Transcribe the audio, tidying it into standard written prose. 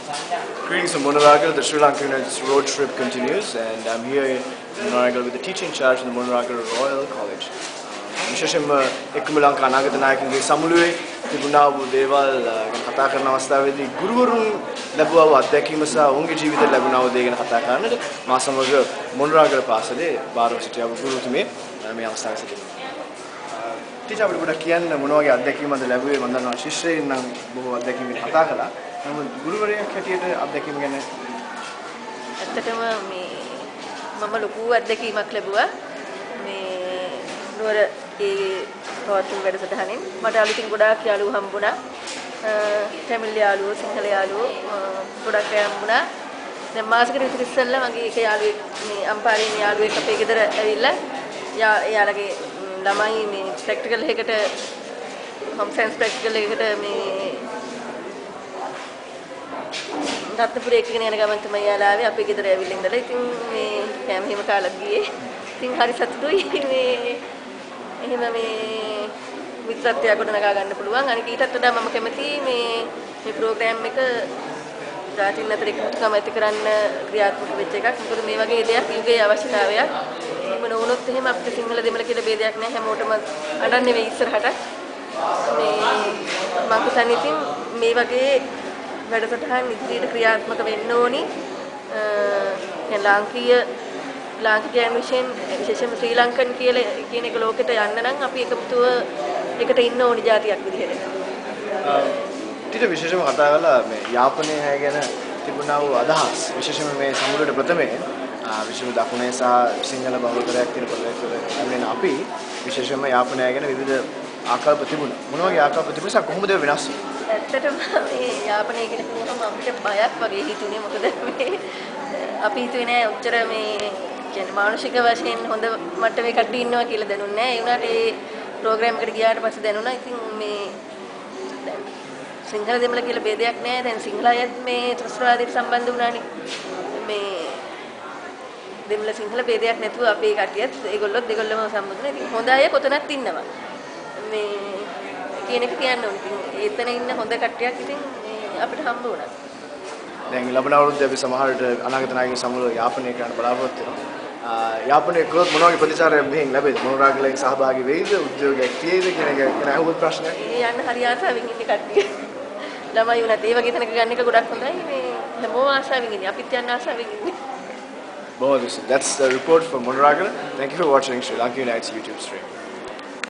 Greetings from Monaragala. The Sri Lanka United's road trip continues, and I'm here in Monaragala with the teacher in charge of the Monaragala Royal College. විශේෂයෙන්ම එක්කම ලංකා අනාගත නායකයන්ගේ සමුළුවේ තිබුණා වූ දේවල් ගැන කතා කරන අවස්ථාවේදී ගුරුවරුන් ලැබුවා වූ අත්දැකීම සහ ඔවුන්ගේ ජීවිතේ ලැබුණා වූ දේ ගැන කතා කරන්නට මා සමග මොනරාගල පාසලේ බාරව සිටියා වූ ගුරුතුමිය මේ අවස්ථාවේ සිටිනවා. ටීචර්, අපිට පොඩ්ඩක් කියන්න මොන වගේ අත්දැකීමක්ද ලැබුවේ? මම දන්නවා ශිෂ්‍යයින් නම් බොහෝ අත්දැකීම් ගැන කතා කළා. නමුත් ගුරුවරයෙක් හැටියට අත්දැකීම ගැන? ඇත්තටම මේ මම ලොකු අත්දැකීමක් ලැබුවා මේ නුවර ඒ පවත්වන වැඩසටහනින්. මට අලුතින් ගොඩාක් යාළුවෝ හම්බුණා. තමිල් යාළුවෝ, සිංහල යාළුවෝ ගොඩක් අය හම්බුණා. දැන් මාසෙකට විතර ඉස්සෙල්ලා මගේ එක යාළුවෙක්, මේ අම්පාරේ ඉන්න යාළුවෙක් අපේ ගෙදර ඇවිල්ලා එයාලගේ ළමයි මේ ප්‍රැක්ටිකල් එකකට, හෝම් සයන්ස් ප්‍රැක්ටිකල් එකකට මේ රත්නපුරේ එක්කගෙන යන ගමන් තමයි එයාලා ආවේ. අපේ ගෙදර ඇවිල්ලා ඉඳලා ඉතින් මේ කෑම එහෙම කාලා ගියේ. ඉතින් හරි සතුටුයි මේ එහෙම මේ මිත්‍රත්වයක් ගොඩනගා ගන්න පුළුවන්. අනික ඊටත් වඩා මම කැමතියි මේ මේ ප්‍රෝග්‍රෑම් එක ජාතීන් අතර එකමුතුකම ඇති කරන්න ක්‍රියාත්මක වෙච්ච එකක්. මොකද මේ වගේ දෙයක් යුගයේ අවශ්‍යතාවයක්. එහෙම නොවුනොත් එහෙම අපිට සිංහල දෙමළ කියලා භේදයක් නැහැ. හැමෝටම අඬන්නේ වෙයි ඉස්සරහට. මේ මම හිතන්නේ ඉතින් මේ වගේ වැඩසටහන් ඉදිරියට ක්‍රියාත්මක වෙන්න ඕනි. දැන් ලාංකීය ලාංකිකයන් විශේෂයෙන් විශේෂයෙන්ම ශ්‍රී ලංකන් කියලා කියන එක ලෝකෙට යන්න නම් අපි එකමුතුව එකට ඉන්න ඕනි ජාතියක් විදිහට. ටීචර්, විශේෂයෙන්ම කතා කළා මේ යාපනයේ අය ගැන තිබුණා වූ අදහස්. විශේෂයෙන්ම මේ සමුළුවට ප්‍රථමයෙන් විශේෂම දකුණේ සහ සිංහල බහුතරයක් තියෙන ප්‍රදේශවල පැමිණෙන අපි විශේෂයෙන්ම යාපනය ගැන විවිධ ආකල්ප තිබුණා. මොන වගේ ආකල්ප තිබුණා සහ කොහොමද ඒවා වෙනස් වුනේ? ඇත්තටම මේ යාපනය කියලා කිව්වහම අපිට බයක් වගේ හිතුනේ. මොකද මේ අපි හිතුවේ නෑ ඔච්චර මේ කියන්නේ මානසික වශයෙන් හොඳ මට්ටමේ කට්ටිය ඉන්නවා කියලා දැනුන්නේ නෑ. ඒ වුණාට ඒ ප්‍රෝග්‍රෑම් එකට ගියාට පස්සේ දැනුණා. ඉතින් මේ දැන් සිංහල දෙමළ කියලා භේදයක් නෑ. දැන් සිංහල අයත් මේ ත්‍රස්තවාදයට සම්බන්ධ වුණානේ. මේ දෙමළ සිංහල භේදයක් නැතුව අපේ කට්ටියත් ඒගොල්ලොත් දෙගොල්ලම සම්බන්ධ වුණා. ඉතින් හොඳ අය කොතනත් ඉන්නවා මේ කියන එක කියන්න ඕනේ. ඉතින් එතන ඉන්න හොඳ කට්ටියක් ඉතින් මේ අපිට හම්බ වුණා. දැන් ලබන අවුරුද්දේ අපි සමහර විට අනාගත නායකයන් සමුළුව යාපනය කරන්න බලාපොරොත්තු වෙනවා. යාපනය කළොත් මොන වගේ ප්‍රතිචාරයක් මෙහෙන් ලැබෙයිද? මොනරාගලෙන් සහභාගී වෙයිද? උද්‍යෝගයක් තියෙයිද කියන එක ගැන අහුවොත් ප්‍රශ්නයක්. ඒ යන්න හරි ආසාවෙන් ඉන්නේ කට්ටිය. ළමයි වුණත් ඒ වගේ තැනක ගන්න එක ගොඩක් හොඳයි. මේ හැමෝම ආසාවෙන් ඉන්නේ. අපිත් යන්න ආසාවෙන් ඉන්නේ. බොහොම. That's the report from Monaragala. Thank you for watching Sri Lanka Unite's YouTube stream.